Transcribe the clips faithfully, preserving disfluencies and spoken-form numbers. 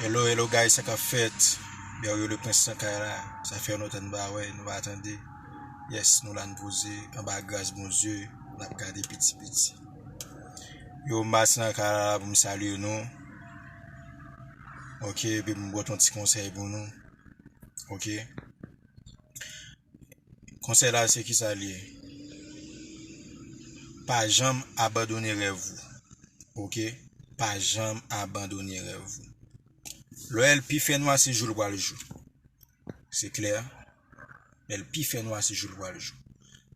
Hello, hello guys, sa k ap fèt? Berrio le Prince nan kay la. Sa fè lontan nou pa wè, nou pa tande. Yes, nou la n poze anba gras Bondye, n ap gade piti piti. Yo, Mas nan kay la pou m salye nou. Ok, epi m pote yon ti konsèy pou nou. Ok. Konsèy la se kisa l ye? Pa janm abandone rèv ou. Ok? Pa janm abandone rèv ou. Lè l pi fè nwa, se jou l pral jou. Se klè? Lè l pi fè nwa, se jou l pral jou.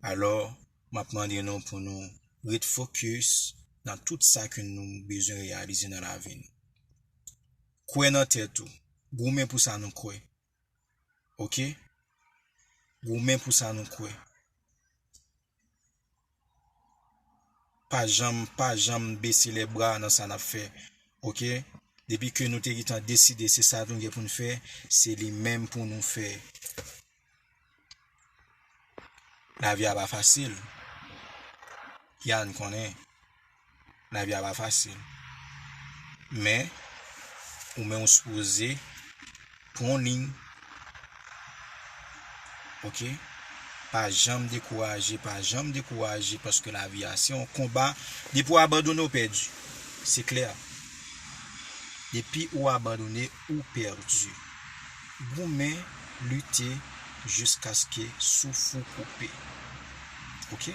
Alò, m ap mande nou pou nou ret fokis nan tout sa ke nou bezwen reyalize nan lavi nou. Kwè nan tèt ou. Goumen pou sa nou kwè. Ok? Goumen pou sa nou kwè. Pa janm, pa janm bese lè bra nan sa n ap fè. Ok? Depi ke nou te gentan deside se sa nou gen pou n fè, se li menm pou nou fè. Lavi a pa fasil. Yan konnen. Lavi a pa fasil. Men, ou menm ou sipoze pran yon liy. Ok? Pa janm dekouraje, pa janm dekouraje, paske lavi a se yon konba. Depi w abandone, w pèdi. Se klè. Depi ou abandone, ou pèdi. Goumen, lite, jiskaske souf ou koupe. Ok?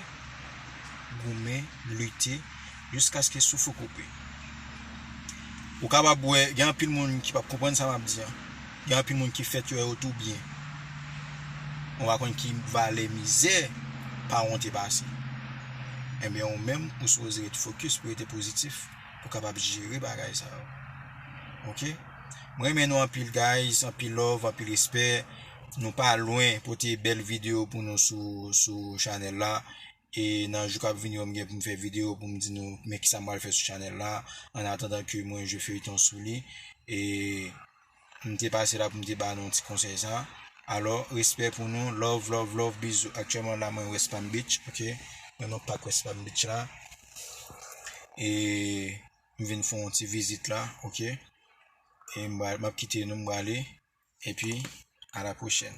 Goumen, lite, jiskaske souf ou koupe. Ou kapab wè, gen anpil moun ki p ap konprann sa m ap di an. Gen anpil moun ki fèt yo wè yo tou byen. Ou pa konn ki valè mizè paran w te pase. Enben, ou menm, ou sipoze ret fokis pou rete pozitif, pou kapab jere bagay sa yo. Ok? Mwen renmen nou anpil, guys, anpil love, anpil respè. Nou pa lwen pote bèl videyo pou nou sou, sou chanèl la. E nan jou k ap vini yo, m gen pou m fè videyo pou m di nou men kisa m pral fè sou chanèl la. An atandan ke mwen jwe feyton sou li. E m te pase la pou m te ba nou ti konsèy sa. Alò, respè pou nou. Love, love, love, bizou. Aktyèlman la, mwen West Palm Beach, ok? Mwen nan pak West Palm Beach la. E m vin fè yon ti vizit la, ok? E m pral, m ap kite nou, m prale. Epi, a la pwochèn.